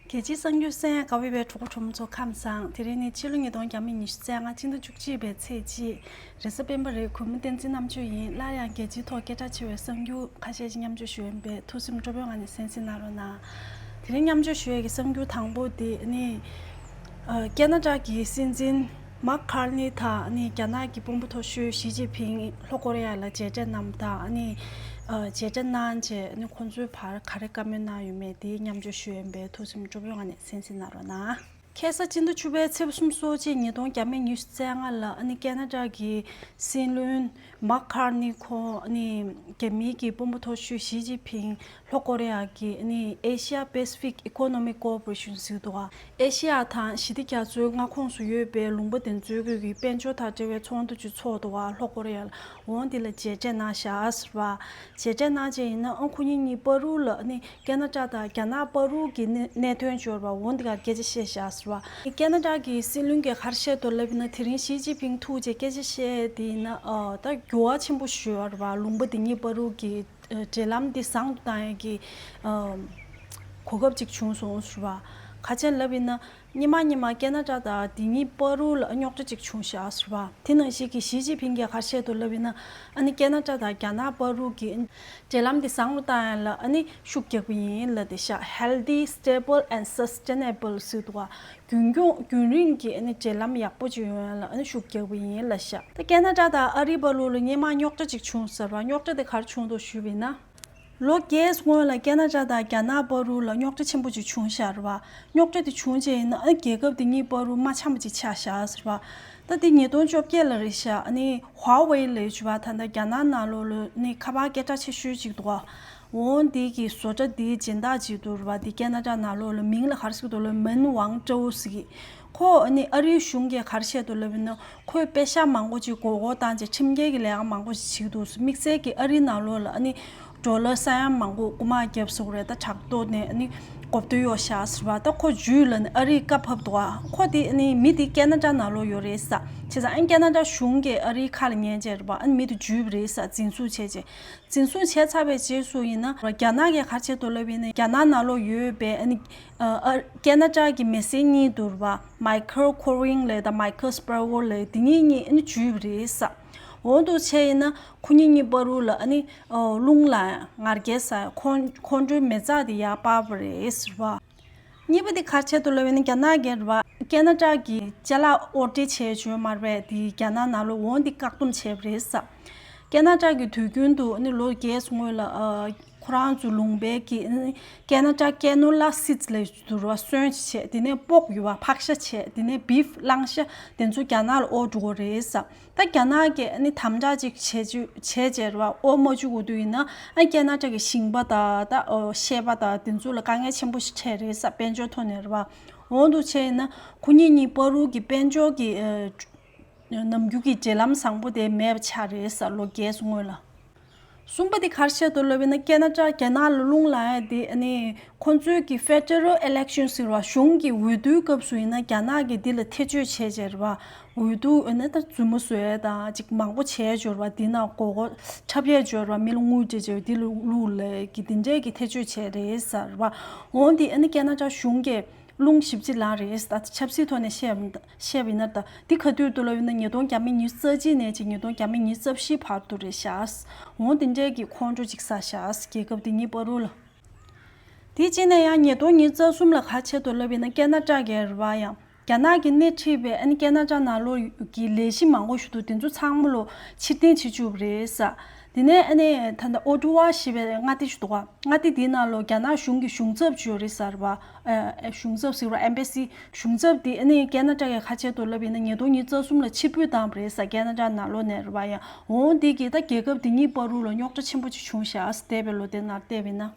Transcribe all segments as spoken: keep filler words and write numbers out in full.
རྒྱལ་སྤྱིའི་གསར་འགྱུར་གསན་གནང་གནང་བའི་གྲོགས་པོ་གྲོགས་མོ་ཚོ་ཁམས་བཟང་། དེ་རིང་ནི་ཕྱི་ལོ་ཉིས་སྟོང་ཉི་ཤུ་རྩ་ལྔ་ཕྱི་ཟླ་བཅུ་གཅིག་པའི་ཚེས་གཅིག་རེས་གཟའ་སྤེན་པ་རེད། གུས་མོ་བསྟན་འཛིན་རྣམ་དཔྱོད་ཡིན། སླར་ཡང་རྒྱལ་སྤྱིའི་ཐོག་སྐད་གྲགས་ཆེ་བའི་གསར་འགྱུར་ཁ་ཤས་ཤིག་མཉམ་སྤྱོད་ཞུ་ཡ་ཡིན་པས་ཐུགས་སེམས་སྤྲོ་པོའི་ངང་ནས་གསན་གཟིགས་གནང་རོགས་གནང་། དེ་རིང་མཉམ་སྤྱོད་ཞུ་ཡ་གི་གསར་འགྱུར་དང་པོ་དེ་ནི། ཨ། ཁེ་ན་ཌ་གི་སྲིད་འཛིན་མཱག་ཁར་ནི་དང་ནི་རྒྱ་ནག་གི་དཔོན་པོ་མཐོ་ཤོས་ཞི་ཅིན་ཕིང་ལྷོ་ཀོ་རི་ཡ་ལ་མཇལ་འཕྲད་གནང་བ་དང་ནི། ཨ། མཇལ་འཕྲད་གནང་རྗེས་ནི་ཁོང་ཚོའི་བར་ག་རེ་བཀའ་མོལ་གནང་ཡོད་མེད་དེ་མཉམ་སྤྱོད་ཞུ་ཡ་ཡིན་པས་ཐུགས་སེམས་སྤྲོ་པོའི་ངང་ནས་གསན་གཟིགས་གནང་རོགས་གནང་། ཁ་སང་ཕྱི་ཟླ་བཅུ་པའི་ཚེས་པ་གསུམ་ཚེས་གཅིག་ཉིས་སྟོང་ཉི་ཤུ་རྩ་ལྔ་ལ་ཨ་ནི་ཁེ་ན་ཌ་གི་སྲིད་བློན་མཱག་ཁར་ནི་ཁོང་ཨ་ནི་རྒྱ་མིའི་གི་དཔོན་པོ་མཐོ་ཤོས་ཞི་ཅིན་ཕིང་ལྷོ་ཀོ་རི་ཡ་གི་ཨ་ནི་Asia Pacific Economic Cooperation ཟེར་འདུག་ག་ཨེ་ཤི་ཡ་དང་ཞི་བདེ་རྒྱ་མཚོའི་མངའ་ཁོངས་སུ་ཡོད་པའི་ལུང་པ་དེ་ཚོའི་གི་དཔལ་འབྱོར་དང་འབྲེལ་བའི་ཚོགས་འདུ་ཅིག་ཚོགས་འདུག་ག་ལྷོ་ཀོ་རི་ཡ་ལ། འོང་འདི་ལ་མཇལ་འཕྲད་གནང་བཞག་ཟེར་བ། མཇལ་འཕྲད་གནང་རྗེས་ཡིན་ན་ཨང་ཁོ་གཉིས་གཉིས་བར་དུ་ལ་ཨ་ནི་ཁེ་ན་ཌ་དང་རྒྱ་ནག་བར་དུ་གི་གནད་གནད་དོན་འབྱོར་བ་འོང་འདི་གར་སྐད་ཆ་བཤད་བཞག་ཟེར་བ། ཁེ་ན་ཌ་གི་སྲིད་བློན་གྱིས་ག་རེ་བཤད་འདུག་ལབ་ཡིན་ན་དེ་རིང་ཞི་ཅིན་ཕིང་ཐུག་རྗེས་སྐད་ཆ་བཤད་དེ་ཡིན་ན་ཨ་ད་འགྱུར་བ་ཆེན་པོ་ཞིག་ཡོད་རེད་བ། ལུང་པ་འདི་གཉིས་བར་དུ་གི་ཨ་འབྲེལ་ལམ་འདི་བཟང་དུ་བཏང་ཡ་གི་ཨ་གོ་སྐབས་ཅིག་བྱུང་སོང་ཟེར་བ། ག་རེ་ལབ་ཡིན་ན། སྔོན་མ་སྔོན་མ་ཁེ་ན་ཌ་དང་འདི་གཉིས་བར་དུ་ལ་རྙོག་དྲ་ཅིག་བྱུང་བཞག་ཟེར་བ། དེ་ནང་བཞིན་གྱི་ཞི་ཅིན་ཕིང་གིས་ག་རེ་བཤད་འདུག་ལབ་ཡིན་ན། ཨ་ནི་ཁེ་ན་ཌ་དང་རྒྱ་ནག་བར་དུ་གི་འབྲེལ་ལམ་འདི་བཟང་རུ་བཏང་ཡ་ལ་ཨ་ནི་ཤུགས་རྒྱག་གི་ཡིན་ལབ་བསྡད་ཤག Healthy, stable and sustainable ཟེར་འདུག་ག་རྒྱུན་འཁྱོངས་རྒྱུན་རིང་གི་ཨ་ནི་འབྲེལ་ལམ་ཡག་པོ་ཅིག་ཡོང་ཡ་ལ་ཨ་ནི་ཤུགས་རྒྱག་གི་ཡིན་ལབ་ཤག་ད་ཁེ་ན་ཌ་དང་ཨ་རིའི་བར་དུ་ལ་སྔོན་མ་རྙོག་དྲ་ཅིག་བྱུང་ཟེར་བ། རྙོག་དྲ་དེ་ག་རེ་བྱུང་འདུག་ཞུས་པ་ཡིན་ན། ལོ་བརྒྱད་སྔོན་ལ་ཁེ་ན་ཌ་དང་རྒྱ་ནག་བར་དུ་ལ་རྙོག་དྲ་ཆེན་པོ་ཅིག་བྱུང་བཞག་རེད་བ། རྙོག་དྲ་དེ་བྱུང་རྗེས་ཡིན་ན་ཨ་རྒྱལ་ཁབ་དེ་གཉིས་བར་དུ་མ་འཆམ་པ་ཅིག་ཆགས་བཞག་ཟེར་བ། ད་དེ་ཉིས་སྟོང་བཅོ་བརྒྱད་ལ་རེད་ཤག་ཨ་ནི་ཧྭ་ཝེ་ལབ་ཡ་ཅིག་ཡོད་པ། ད་ལྟ་རྒྱ་ནག་ནང་ལོགས་ལ་ནི་ཁ་པར་སྐད་གྲགས་ཆེ་ཤོས་ཅིག་འདུག་ག་འོང་འདི་གི་བཟོ་གྲྭ་འདིའི་སྦྱིན་བདག་ཅིག་འདུག་རེད་བ། འདི་ཁེ་ན་ཌ་ནང་ལོགས་ལ་མིང་ལ་ག་རེ་ཟེར་གྱི་འདུག་ལབ་མན་ཝང་ཀྲོའུ་ཟེར་གྱི། ཁོ་ཨ་ནི་ཨ་རིའི་གཞུང་གིས་ག་རེ་བཤད་འདུག་ལབ་ཡིན་ན། ཁོས་པེ་ཤག་མང་པོ་ཅིག་མགོ་སྐོར་བཏང་རྗེས་ཁྲིམས་འགལ་གྱི་ལས་ཀ་མང་པོ་ཞིག་བྱེད་ཀྱི་འདུག་དམིགས་བསལ་གྱིས་ཨ་རིའི་ནང་ལོགས་ལ་ཨ་ནི་ཌོ་ལར་ས་ཡ་མང་པོ་རྐུ་མ་བརྒྱབ་སོང་རེད། ད་དྲག་ཏོག་ནས་ཨ་ནི་གོ་བསྡུར་གཡོག་བཞག་ཟེར་བ། ད་ཁོ་འཇུས་ལབ་ནས་ཨ་རིས་བཀའ་ཕབ་འདུག་ག་ཁོ་དེ་ཨ་ནི་མི་དེ་ཁེ་ན་ཌ་ནང་ལོགས་ཡོད་རེད་ས། བྱས་ཙང་ཨ་ནི་ཁེ་ན་ཌ་གཞུང་གིས་ཨ་རིའི་ཁ་ལ་ཉན་བྱས་རེད་བ། ཨ་ནི་མི་དེ་འཇུས་པ་རེད་ས། འཛིན་བཟུང་བྱས་རྗེས། འཛིན་བཟུང་བྱས་ཚར་བའི་རྗེས་སུ་ཡིན་ན་རྒྱ་ནག་གིས་ག་རེ་བྱས་འདུག་ལབ་ཡིན་ན། རྒྱ་ནག་ནང་ལོགས་ཡོད་པའི་ཨ་ནི་ཨ་ཨ་ཁེ་ན་ཌ་གི་མི་སེར་གཉིས་འདུག་རེད་བ། མའི་ཁལ་ཁོ་རིང་ལབ་དང་མའི་ཁལ་སྤར་ཝོ་ལབ། དེ་གཉིས་གཉིས་ཨ་ནི་འཇུས་པ་རེད་ས། འོ་འདུག་བྱས་ཡིན་ན་ཁོ་གཉིས་གཉིས་བར་དུ་ལ་ཨ་ནི་ཨ་རླུང་ལ་ང་རྒྱལ་ཟ་ཁོང་ཁོང་ཁྲོའི་མེ་བཙའ་དེ་ཡར་སྤར་བ་རེད་ཟེར་བ། གཉིས་པ་དེ་ག་རེ་བྱས་འདུག་ལབ་ཡིན་ན། རྒྱ་ནག་གིས་རེད་བ། ཁེ་ན་ཌ་གི་ཅ་ལག་ཨོར་ཌར་བྱས་བྱུང་མ་རེད་པས། དེ་རྒྱ་ནག་ནང་ལོགས་འོང་དེ་བཀག་སྡོམ་བྱས་པ་རེད་ས། ཁེ་ན་ཌ་གི་དུས་རྒྱུན་དུ་ཨ་ནི་ལོ་བརྒྱད་སྔོན་ལ་ཨ་ཁོ་རང་ཚོའི་ལུང་པའི་གི་ཨ་ནི་ཁེ་ན་ཌ་ཀེ་ནོ་ལ་སིཌ་ལབ་འདུག་རེད་བ། སོན་བྱས། དེ་ནས་སྤོག་ཡོད་བ། ཕག་ཤ་བྱས། དེ་ནས་བིཕ་གླང་ཤ་དེ་ཚོ་རྒྱ་ནག་ལ་དབོར་འགྲོ་གི་རེད་ས། ད་རྒྱ་ནག་གིས་ཨ་ནི་དམ་དྲག་ཅིག་བྱས་བྱས་བྱས་རེད་བ། དབོར་མ་བཅུག་དགོས་དུས་ཡིན་ན་ཨ་ཁེ་ན་ཌ་གི་ཞིང་པ་དང་ད་ཨོ་ཤེས་པ་དང་དེ་ཚོ་ལ་དཀའ་ངལ་ཆེན་པོ་ཞིག་འཕྲད་རེད་ས། དཔལ་འབྱོར་ཐོག་ནས་རེད་བ། འོ་འདུག་བྱས་ཡིན་ན་ཁོ་གཉིས་གཉིས་བར་དུ་གི་དཔལ་འབྱོར་གི་ཨ་ནམ་རྒྱུན་གྱི་འབྲེལ་ལམ་བཟང་པོ་དེ་མེད་པ་ཆགས་རེད་ས། ལོ་བརྒྱད་སྔོན་ལ། གསུམ་པ་དེ་ག་རེ་བཤད་འདུག་ལབ་ཡིན་ན། ཁེ་ན་ཌ་རྒྱ་ནག་ལ་རླུང་ལངས་ཡ་དེ་ཨ་ནི་ཁོང་ཚོའི་གི་ཕེ་ཌེ་རལ་ཨི་ལེག་ཤན་ཟེར་བ། གཞུང་གི་འོས་བསྡུའི་སྐབས་སུ་ཡིན་ན་རྒྱ་ནག་གིས་འདི་ལ་ཐེ་བྱུས་བྱས་བྱས་རེད་བ། འོས་བསྡུ་ཨ་ནི་ད་རྫུན་མ་བཟོ་ཡ་དང་ཅིག་མང་པོ་བྱས་བྱས་རེད་བ། འདི་ནང་མགོ་སྐོར་འཁྲབ་ཡས་བྱས་རེད་བ། མི་ལ་དངུལ་སྤྲད་བྱས་འདི་ལ་བླུགས་ལབ་གི་འདི་འདྲས་ཀྱི་ཐེ་བྱུས་བྱས་རེད་ཟེར་བ། འོ་འདི་ཨ་ནི་ཁེ་ན་ཌ་གཞུང་གིས་རླུང་ཞེ་པོ་ཅིག་ལངས་རེད་ཟེར། ད་ཆབ་སྲིད་ཐོག་ནས་བཤད་བཤད་པ་ཡིན་ན། ད་འདི་ག་དུས་འདུག་ལབ་ཡིན་ན། ཉིས་སྟོང་ཉི་ཤུ་རྩ་གཅིག་ནས་ཅིག་ཉིས་སྟོང་ཉི་ཤུ་རྩ་བཞི་བར་དུ་རེད་ཤག་འོ་འདི་འདྲས་ཀྱི་ཁོང་ཁྲོ་ཅིག་ཟ་ཤག་རྒྱལ་ཁབ་འདི་གཉིས་བར་དུ་ལ། དེ་རྗེས་ནས་ཡང་ཉིས་སྟོང་ཉི་ཤུ་རྩ་གསུམ་ལ་ག་རེ་བྱས་འདུག་ལབ་ཡིན་ན། ཁེ་ན་ཌ་གིས་རེད་བ། ཡང་རྒྱ་ནག་གིས་སྣེ་ཁྲིད་པའི་ཨ་ནི་ཁེ་ན་ཌ་ནང་ལོགས་ཀྱི་ལས་གཞི་མང་པོ་ཞིག་འདུག་དེ་ཚོ་ཚང་མ་ལོ་ཕྱིར་འཐེན་བྱེད་བཅུག་པ་རེད་ས། དེ་ནས་ཨ་ནི་ད་ལྟ་ཨོ་ཊ་ཝ་ཞེས་པའི་མངའ་སྡེ་ཞིག་འདུག་ག་མངའ་སྡེ་འདིའི་ནང་ལོགས་རྒྱ་ནག་གཞུང་གི་གཞུང་ཚབ་ཅིག་ཡོད་རེད་ཟེར་བ། ཨ་ཨ་གཞུང་ཚབ་ཟེར་བ། ཨེམ་བྷེ་སི། གཞུང་ཚབ་འདི་ཨ་ནི་ཁེ་ན་ཌ་གིས་ག་རེ་བྱས་འདུག་ལབ་ཡིན་ན། ཉིས་སྟོང་ཉི་ཤུ་རྩ་གསུམ་ལ་ཕྱིར་འབུད་བཏང་བ་རེད་ས། ཁེ་ན་ཌ་ནང་ལོགས་ནས་རེད་བ། ཡང་འོ་འདི་གིས་ད་རྒྱལ་ཁབ་འདི་གཉིས་བར་དུ་ལ་རྙོག་དྲ་ཆེན་པོ་ཅིག་བྱུང་ཤག་འདས་པའི་ལོ་དེ་ནང་བལྟས་པ་ཡིན་ན།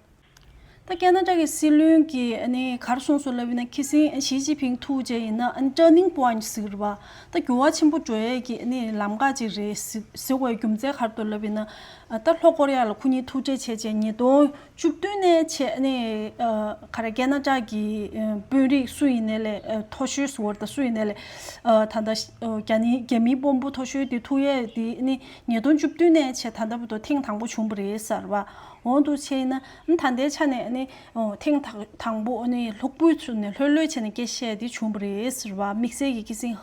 ད་ཁེ་ན་ཌ་གི་སྲིད་བློན་གྱིས་ཨ་ནི་ག་རེ་གསུངས་སོང་ལབ་ཡིན་ན། ཁ་སང་ཞི་ཅིན་ཕིང་ཐུག་རྗེས་ཡིན་ན་ཨ་ནི་ཊར་ནིང་པོ་ཡིན་ཊི་ཟེར་གྱི་རེད་བ། ད་འགྱུར་བ་ཆེན་པོ་འགྲོ་ཡས་ཀྱི་ཨ་ནི་ལམ་ཁ་ཅིག་རེད་ཟེར་ཟེར་བའི་རྒྱུ་མཚན་ག་རེ་འདུག་ལབ་ཡིན་ན། ད་ལྷོ་ཀོ་རི་ཡ་ལ་ཁོ་གཉིས་ཐུག་འཕྲད་བྱས་རྗེས་ཉིས་སྟོང་ བཅུ་བདུན་ནས་བྱས་ནས་ཨ་ག་རེ་ཁེ་ན་ཌ་གི་ཨ་དཔོན་རིགས་སུ་ཡིན་ནའི་ལས་ཨ་མཐོ་ཤོས་སུ་བར་དང་སུ་ཡིན་ནའི་ལས་ཨ་ད་ལྟ་ཨ་རྒྱ་ནི་རྒྱ་མིའི་དཔོན་པོ་མཐོ་ཤོས་དེ་ཐུག་ཡས་དེ་ནི་ཉིས་སྟོང་བཅུ་བདུན་ནས་བྱས་ད་ལྟ་བར་དུ་ཐེངས་དང་པོ་བྱུང་བ་རེད་ཟེར་བ། འོང་དུ་བྱས་ན་ཨ་ད་ལྟའི་ཆ་ནས་ནི་ཨོ་ཐེངས་དང་དང་པོ་ནི་ལྷུག་པོའི་ཚུལ་ནས་ལྷོད་ལྷོད་བྱས་ནས་སྐད་བཤད་དེ་བྱུང་བ་རེད་ཟེར་བ། དམིགས་བསལ་གྱི་ཁེ་སང་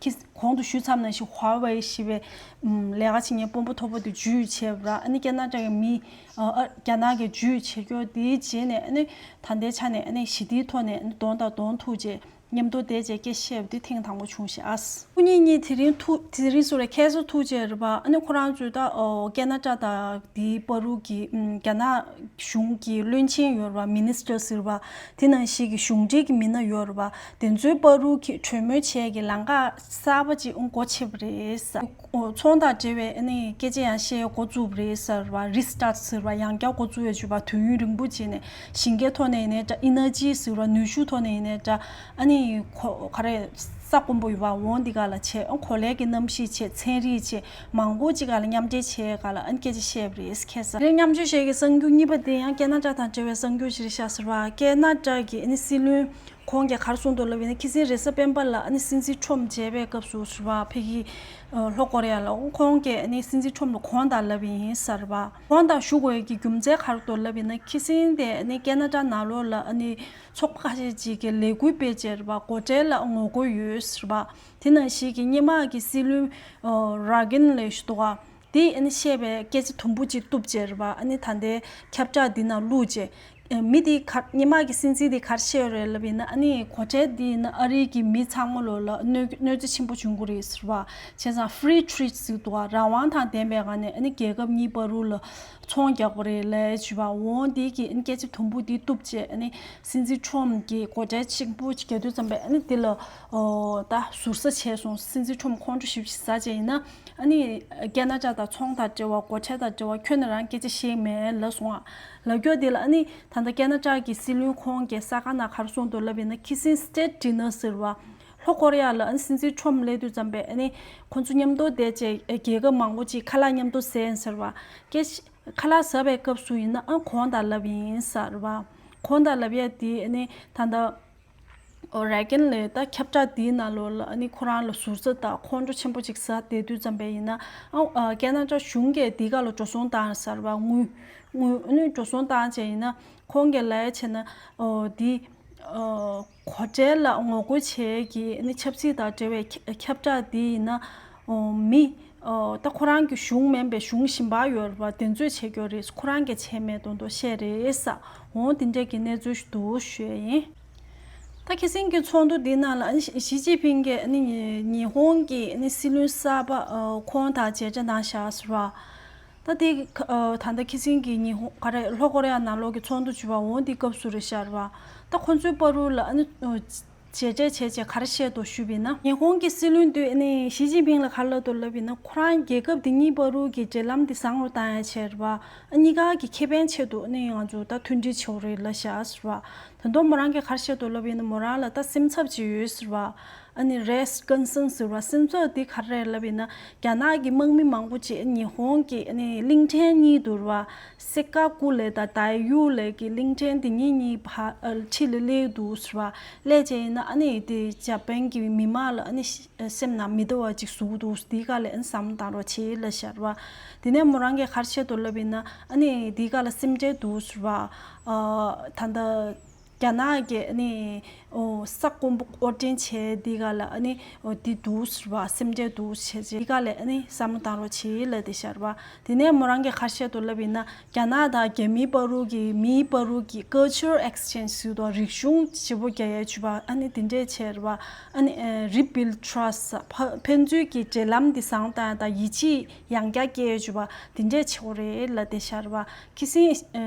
ཁེ་གོང་དུ་ཞུས་ཚར་ནང་བཞིན་ཧྭ་ཝེ་ཞེས་པའི་ཨམ་ལས་ཀ་བྱེད་མཁན་དཔོན་པོ་མཐོ་པོ་དེ་འཇུས་བྱས་པ་ར། ཨ་ནི་ཁེ་ན་ཌ་གི་མི་ཨ་ཨ་རྒྱ་ནག་གི་འཇུས་བྱེད་རྒྱུ་དེའི་རྗེས་ནས་ཨ་ནི་ད་ལྟའི་ཆ་ནས་ཨ་ནི་ཞི་བདེའི་ཐོག་ནས་ཨ་ནི་གདོང་དང་གདོང་ཐུག་རྗེས་མཉམ་དུ་བསྡད་རྗེས་སྐད་བཤད་པ་དེ་ཐེངས་དང་པོ་བྱུང་ཤག་ཨ་སྐུ་ཉིད་གཉིས་དེ་རིང་ཐུག་དེ་རིང་སུ་རེད་ཁ་སང་ཐུག་རྗེས་རེད་པ། ཨ་ནི་ཁོ་རང་ཚོས་ད་ཨོ་ཁེ་ན་ཌ་དང་དེའི་བར་དུ་གི་ཨམ་རྒྱ་ནག་གཞུང་གི་བློན་ཆེན་ཡོད་རེད་པ། མི་ནི་སི་ཊར་ཟེར་བ་དེ་ནང་བཞིན་གྱི་གཞུང་འབྲེལ་གྱི་མི་སྣ་ཡོད་རེད་པ། དེ་ཚོའི་བར་དུ་གི་གྲོས་མོལ་བྱེད་ཀྱི་ལམ་ཁ་གསར་པ་ཅིག་སྒོ་ཕྱེ་བ་རེད་ཟེར། ཚོང་དང་འབྲེལ་བའི་ཨ་ནི་སྐད་ཆ་ཡང་བཤད་འགོ་བཙུགས་པ་རེད་ཟེར་བ། རི་སི་ཊར་ཊི་ཟེར་བ་ཡང་བསྐྱར་འགོ་བཙུགས་ཡོད་ཅུ་བ་དུས་ཡུན་རིང་པོ་བྱས་ནས་ཞིང་ཁའི་ཐོག་ནས་ཡིན་ནའི་འདྲ། ཨི་ནར་ཇི་ཟེར་བ་ནུས་ཤུགས་ཐོག་ནས་ཡིན་ནའི་འདྲ། ཨ་ནི་གོ་ག་རེ་ས་དཀོན་པོ་ཡོད་པ་འོང་འདི་ག་ལ་བྱས། གོ་ལའི་གི་གནམ་གཤིས་བྱས། ཚན་རིག་བྱས། མང་པོ་ཅིག་ག་ལ་མཉམ་འབྲེལ་བྱས་ག་ལ་ཨ་ནི་སྐད་ཆ་བཤད་པ་རེད་ཁ་སང་། དེ་མཉམ་སྤྱོད་བྱེད་ཀྱི་གསར་འགྱུར་གཉིས་པ་དེ་ཡང་ཁེ་ན་ཌ་དང་འབྲེལ་བའི་གསར་འགྱུར་ཞིག་རེད་ཤག་ཟེར་བ། ཁེ་ན་ཌ་གི་ཨ་ནི་སྲིད་བློན་ཁོང་གིས་ག་རེ་གསུངས་འདུག་ལབ་ཡིན་ན། ཁ་སང་རེས་གཟའ་སྤེན་པ་ལ་ཨ་ནི་སྲིད་འཛིན་ཁྲོམ་མཇལ་བའི་སྐབས་སུ་ཟེར་བ། ཕ་གི་ཨ་ལྷོ་ཀོ་རི་ཡ་ལ་ཁོང་གིས་ཨ་ནི་སྲིད་འཛིན་ཁྲོམ་ལ་དགོངས་དག་ལབ་ཡིན་ཟེར་བ། དགོངས་དག་ཞུ་དགོས་ཀྱི་རྒྱུ་མཚན་ག་རེ་འདུག་ལབ་ཡིན་ན། ཁ་སང་དེ་ཨ་ནི་ཁེ་ན་ཌ་ནང་ལོགས་ལ་ཨ་ནི་ཚོགས་པ་ཁ་ཤས་ཅིག་གིས་ལས་འགུལ་སྤེལ་བྱས་རེད་པ། སྒོ་ཁྲལ་ལ་ངོ་རྒོལ་ཡོད་ཟེར་བ། དེ་ནང་བཞིན་གྱི་སྔོན་མ་གི་སྲིད་བློན་ཨ་ར་གིན་ལེ་ཞུ་དོ་ག་དེས་ཨ་ནི་བཤད་པའི་སྐད་ཆ་དུམ་བུ་གཅིག་གཏུབ་བྱས་རེད་པ། ཨ་ནི་ད་ལྟའི་ཁྱབ་བསྒྲགས་འདི་ནང་བླུགས་བྱས། ཨ་མི་དེ་ག་སྔོན་མ་གི་སྲིད་འཛིན་དེ་ག་རེ་བཤད་ཡོད་རེད་ལབ་ཡིན་ན། ཨ་ནི་སྒོ་ཁྲལ་འདི་ཡིན་ན་ཨ་རི་གི་མི་ཚང་མ་ལོ་ལ་གནོད་གནོད་འཚེ་ཆེན་པོ་བྱུང་གི་རེད་ཟེར་བ། བྱས་ཙང་ཕི་རི་ཊི་རི་ཊི་ཟེར་འདུག་ག་རང་དབང་དང་ལྡན་པའི་སྒང་ནས་ཨ་ནི་རྒྱལ་ཁབ་གཉིས་བར་དུ་ལ་ཚོང་རྒྱག་པ་རེད་ལབ་བྱས་པ། འོང་དེ་གི་ཨ་ནི་སྐད་ཆ་དུམ་བུ་དེ་གཏུབ་བྱས། ཨ་ནི་སྲིད་འཛིན་ཁྲོམ་གྱི་སྒོ་ཁྲལ་ཆེན་པོ་ཅིག་རྒྱག་དུས་ཙམ་པས་ཨ་ནི་དེ་ལ་ཨོ་ད་ཟུར་ཟ་བྱས་སོང་། སྲིད་འཛིན་ཁྲོམ་ཁོང་ཁྲོ་ཞེ་པོ་ཅིག་ཟ་བྱས་ཡིན་ན། ཨ་ནི་ཁེ་ན་ཌ་དང་ཚོང་དང་འབྲེལ་བ་སྒོ་ཁྲལ་དང་འབྲེལ་བ་ཁྱོན་ནས་རང་སྐད་ཆ་བཤད་མེད་ལབ་སོང་ཨ། ལབ་རྒྱུ་དེ་ལ་ཨ་ནི་ད་ལྟ་ཁེ་ན་ཌ་གི་སྲིད་བློན་ཁོང་གིས་གསར་ཁང་ནང་ག་རེ་གསུངས་འདུག་ལབ་ཡིན་ན། ཁ་སང་སི་ཊེ་ཊི་ཌི་ནར་ཟེར་བ། ལྷོ་ཀོ་རི་ཡ་ལ་ཨ་ནི་སྲིད་འཛིན་ཁྲོམ་སླེབས་དུས་ཙམ་པས་ཨ་ནི་ཁོང་ཚོ་མཉམ་དུ་བསྡད་བྱས་རྒྱལ་ཁབ་མང་པོ་ཅིག་ཁ་ལག་མཉམ་དུ་ཟས་ཟེར་བ། སྐད་ཆ་ཁ་ལག་ཟ་བའི་སྐབས་སུ་ཡིན་ན་ཨ་དགོངས་དག་ལབ་ཡིན་ཟེར་བ། དགོངས་དག་ལབ་ཡ་དེ་ཨ་ནི་ད་ལྟ་ཨོ་རེ་གན་ལས་ད་ཁྱབ་བསྒྲགས་དེའི་ནང་ལོགས་ལ་ཨ་ནི་ཁོ་རང་ལ་ཟུར་ཟ་དང་ཁོང་ཁྲོ་ཆེན་པོ་ཅིག་ཟ་བསྡད་དུས་ཙམ་པས་ཡིན་ན། ཨ་ཨ་ཁེ་ན་ཌ་གཞུང་གིས་དེའི་སྒང་ལ་འགྲོ་སོང་བཏང་ཟེར་བ། དངུལ་དངུལ་ཨ་ནི་འགྲོ་སོང་བཏང་བྱས་ཡིན་ན། ཁོང་གིས་ལབ་ཡ་བྱས་ན་ཨོ་དེ་ཨ་སྒོ་ཁྲལ་ལ་ངོ་རྒོལ་བྱེད་ཀྱི་ཨ་ནི་ཆབ་སྲིད་དང་འབྲེལ་བའི་ཁྱབ་ཁྱབ་བསྒྲགས་དེ་ཡིན་ན། ཨོ་མི་ཨོ་ད་ཁོ་རང་གི་གཞུང་མིན་པའི་གཞུང་གཞན་པ་ཡོད་རེད་པ། དེ་ཚོས་བྱེད་རྒྱུ་རེད། ཁོ་རང་གིས་བྱས་མེད་མདོག་མདོག་བཤད་རེད་ཟེར། འོང་དེ་འདྲས་ཀྱི་གནས་ཚུལ་ཞིག་འདུག་ཞུ་ཡ་ཡིན། ད་ཁ་སང་གི་ཚོགས་འདུ་འདི་ནང་ལ་ཨ་ནི་ཞི་ཅིན་ཕིང་གིས་ཨ་ནི་ཉི་ཧོང་གི་ཨ་ནི་སྲིད་བློན་གསར་པ་ཨ་ཁོང་དང་མཇལ་འཕྲད་གནང་བཞག་ཟེར་བ། ད་དེ་ཨ་ད་ལྟ་ཁ་སང་གི་ཉི་ཧོང་ག་རེ་ལྷོ་ཀོ་རི་ཡ་ནང་ལོགས་ཀྱི་ཚོགས་འདུ་བྱས་པ་འོང་དེའི་སྐབས་སུ་རེད་ཤག་རེད་བ། ད་ཁོང་ཚོའི་བར་དུ་ལ་ཨ་ནི་ཨ་མཇལ་འཕྲད་བྱས་བྱས་ག་རེ་བཤད་འདུག་ཞུས་པ་ཡིན་ན། ཉི་ཧོང་གི་སྲིད་བློན་དེས་ཨ་ནི་ཞི་ཅིན་ཕིང་ལ་ག་རེ་ལབ་འདུག་ལབ་ཡིན་ན། ཁོ་རང་རྒྱལ་ཁབ་དེ་གཉིས་བར་དུ་གི་འབྲེལ་ལམ་དེ་བཟང་རུ་བཏང་ཡ་ཆེད་རེད་བ། ཨ་གཉིས་ཀ་གི་ཁེ་ཕན་ཆེད་དུ་ཨ་ནི་ང་ཚོ་ད་མཐུན་སྒྲིལ་བྱེད་དགོས་རེད་ལབ་བཞག་ཟེར་བ། ད་དུང་མོ་རང་གིས་ག་རེ་བཤད་འདུག་ལབ་ཡིན་ན། མོ་རང་ལ་ད་སེམས་འཚབ་ཅིག་ཡོད་ཟེར་བ། ཨ་ནི་རེས་ཀོན་སན་ཟེར་བ། སེམས་འཚབ་དེ་ག་རེ་རེད་ལབ་ཡིན་ན། རྒྱ་ནག་གི་དམག་མི་མང་པོ་ཅིག་ཉི་ཧོང་གི་ཨ་ནི་གླིང་ཕྲན་གཉིས་འདུག་རེད་བ། སེ་ཀ་ཀུ་ལེ་དང་དཱའི་ཡུའུ་ལེ་གི་གླིང་ཕྲན་དེ་གཉིས་གཉིས་ཕ་ཨ་འཁྲིས་ལ་སླེབས་འདུག་ཟེར་བ། སླེབས་བྱས་ཡིན་ན་ཨ་ནི་དེ་འཇར་པན་གྱི་མི་མང་ལ་ཨ་ནི་སེམས་ནང་མི་བདེ་བ་ཅིག་བཟོ་གི་འདུག་དེའི་སྒང་ལ་ཨ་ནི་བསམ་བློ་བཏང་རོགས་བྱེད་ལབ་བཞག་རེད་བ། དེ་ནས་མོ་རང་གིས་ག་རེ་བཤད་འདུག་ལབ་ཡིན་ན། ཨ་ནི་དེའི་སྒང་ལ་སེམས་ཁྲལ་འདུག་ཟེར་བ། ཨ་ད་ལྟ་རྒྱ་ནག་གིས་ཨ་ནི་ཨོ་ས་དཀོན་པོ་དབོར་འདྲེན་བྱས་དེའི་སྒང་ལ་ཨ་ནི་ཨོ་དེ་འདུག་ཟེར་བ། སེམས་ཁྲལ་འདུག་བྱས་བྱས་དེའི་སྒང་ལ་ཨ་ནི་བསམ་བློ་བཏང་རོགས་བྱེད་ལབ་བསྡད་བཞག་རེད་བ། དེ་ནས་མོ་རང་གིས་ག་རེ་བཤད་འདུག་ལབ་ཡིན་ན། རྒྱ་ནག་དང་རྒྱ་མིའི་བར་དུ་གི་མིའི་བར་དུ་གི་ཀལ་ཅར་ཨེག་སི་ཅེན་ཇི་ཟེར་དུས། རིག་གཞུང་བརྗེ་པོ་རྒྱག་ཡས་བྱས་པ། ཨ་ནི་དེ་འདྲས་བྱས་རེད་བ། ཨ་ནི་ཨ་རི་བིལ་ཌི་ཊི་ར་སི་ཊི། ཕ་ཕན་ཚུན་གྱི་འབྲེལ་ལམ་འདི་བཟང་བཏང་ཡས་དང་ཡིད་ཆེས་ཡང་བསྐྱར་སྐྱེ་ཡས་བྱས་པ་དེ་འདྲས་བྱེད་དགོས་རེད་ལབ་བསྡད་བཞག་རེད་བ། ཁ་སང་ཨ་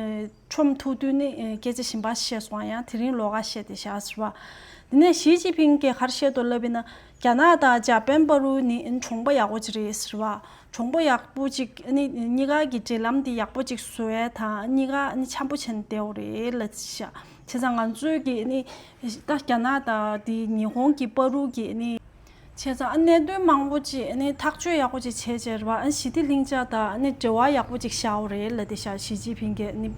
ཁྲོམ་ཐུག་དུས་ནི་ཨ་སྐད་ཆ་གཞན་པ་བཤད་སོང་། ཡང་དེ་རིང་ལོགས་ཀ་བཤད་བསྡད་བཞག་ཟེར་བ། དེ་ནས་ཞི་ཅིན་ཕིང་གིས་ག་རེ་བཤད་འདུག་ལབ་ཡིན་ན། རྒྱ་ནག་དང་འཇར་པན་བར་དུ་ནི་ཨ་གྲོང་པ་ཡག་པོ་ཅིག་རེད་ཟེར་བ། གྲོང་པ་ཡག་པོ་ཅིག་ཨ་ནི་གཉིས་ཀ་གི་འབྲེལ་ལམ་དེ་ཡག་པོ་ཅིག་བཟོ་ཡས་དང་། གཉིས་ཀ་ཨ་ནི་འཆམ་པོ་བྱས་ནས་བསྡད་དགོས་རེད་ལབ་བྱས། བྱས་ཙང་ང་ཚོས་ཀྱི་ཨ་ནི་ད་རྒྱ་ནག་དང་དེ་ཉི་ཧོང་གི་བར་དུ་གི་ཨ་ནི་ བྱས་ཙང་ཨ་གནད་དོན་མང་པོ་ཅིག་ཨ་ནི་ཐག་གཅོད་ཡག་པོ་ཅིག་བྱས་བྱས་རེད་བ། ཨ་ཞི་བདེ་ལྷིང་འཇགས་དང་ཨ་ནི་འབྲེལ་བ་ཡག་པོ་ཅིག་བཞག་ཡོད་རེད་ལབ་དེ་བཞག་ཞི་ཅིན་ཕིང་གིས་ཨ་ནི་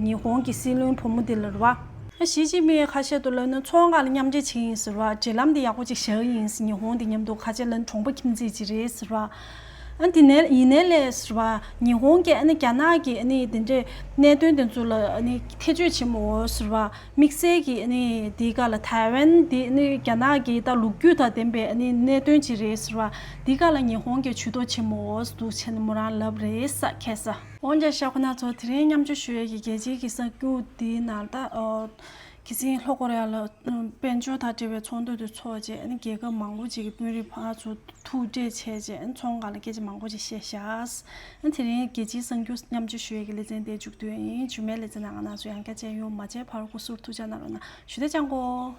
ཉི་ཧོང་གི་སྲིད་བློན་བུ་མོ་དེ་ལ་རེད་བ། ཨ་ཞི་ཅིན་ཕིང་ཁ་ཤས་དུ་ལབ་ན་ཚོང་ཁང་ལ་མཉམ་འབྲེལ་བྱེད་ཀྱི་ཡིན་ཟེར་བ། འབྲེལ་ལམ་དེ་ཡག་པོ་ཅིག་བཞག་གི་ཡིན་ཟེར། ཉི་ཧོང་དེ་མཉམ་དུ་ཁ་ཆེ་ལ་གྲོང་པ་ཁྱིམ་མཚེས་ཅིག་རེད་ཟེར་བ། ཨ་དེ་ནས་ཡིན་ནའི་ལས་ཟེར་བ། ཉི་ཧོང་གིས་ཨ་ནི་རྒྱ་ནག་གི་ཨ་ནི་དེ་འདྲའི་གནད་དོན་དེ་ཚོ་ལ་ཨ་ནི་ཐེ་བྱུས་བྱེད་མི་འོས་ཟེར་བ། དམིགས་བསལ་གྱིས་ཨ་ནི་དེའི་སྒང་ལ་ཐའེ་ཝན་དེ་ཨ་ནི་རྒྱ་ནག་གི་ད་ལོ་རྒྱུས་དང་ལྡན་པའི་ཨ་ནི་གནད་དོན་ཅིག་རེད་ཟེར་བ། དེའི་སྒང་ལ་ཉི་ཧོང་གིས་ཇུས་གཏོགས་བྱེད་མི་འོས་འདུག་བྱས་ནས་མོ་རང་ལབ་རེད་ས་ཁ་སང་། འོན་ཀྱང་ཤ་ཁོ་ན་ཚོ་དེ་རིང་མཉམ་སྤྱོད་ཞུ་ཡས་ཀྱི་རྒྱལ་སྤྱིའི་གི་གསར་འགྱུར་དེའི་ནང་ད་ཨོ་གལ་སྲིད་ལྷོ་ཀོ་རི་ཡ་ལ་དཔལ་འབྱོར་དང་འབྲེལ་བའི་ཚོགས་འདུ་དེ་ཚོགས་རྗེས་ཨ་ནི་རྒྱལ་ཁབ་མང་པོ་ཅིག་གི་དཔོན་རིགས་ཕར་ཚུར་ཐུག་འཕྲད་བྱས་རྗེས་ཨ་ནི་ཚོང་ཁང་ལ་སྐད་ཆ་མང་པོ་ཅིག་བཤད་ཤག་ཨ་ནི་དེ་རིང་རྒྱལ་སྤྱིའི་གསར་འགྱུར་མཉམ་སྤྱོད་ཞུ་ཡས་ཀྱི་ལེ་ཚན་དེ་མཇུག་བསྡུས་ཡིན། རྗེས་མའི་ལེ་ཚན་ནང་ང་རང་ཚོ་ཡང་བསྐྱར་མཇལ་ཡོང་། མ་མཇལ་བར་སྐུ་གཟུགས་ཐུགས་ཅག་གནང་རོགས་གནང་། ཞུ་བདེ་ཅང་གོ།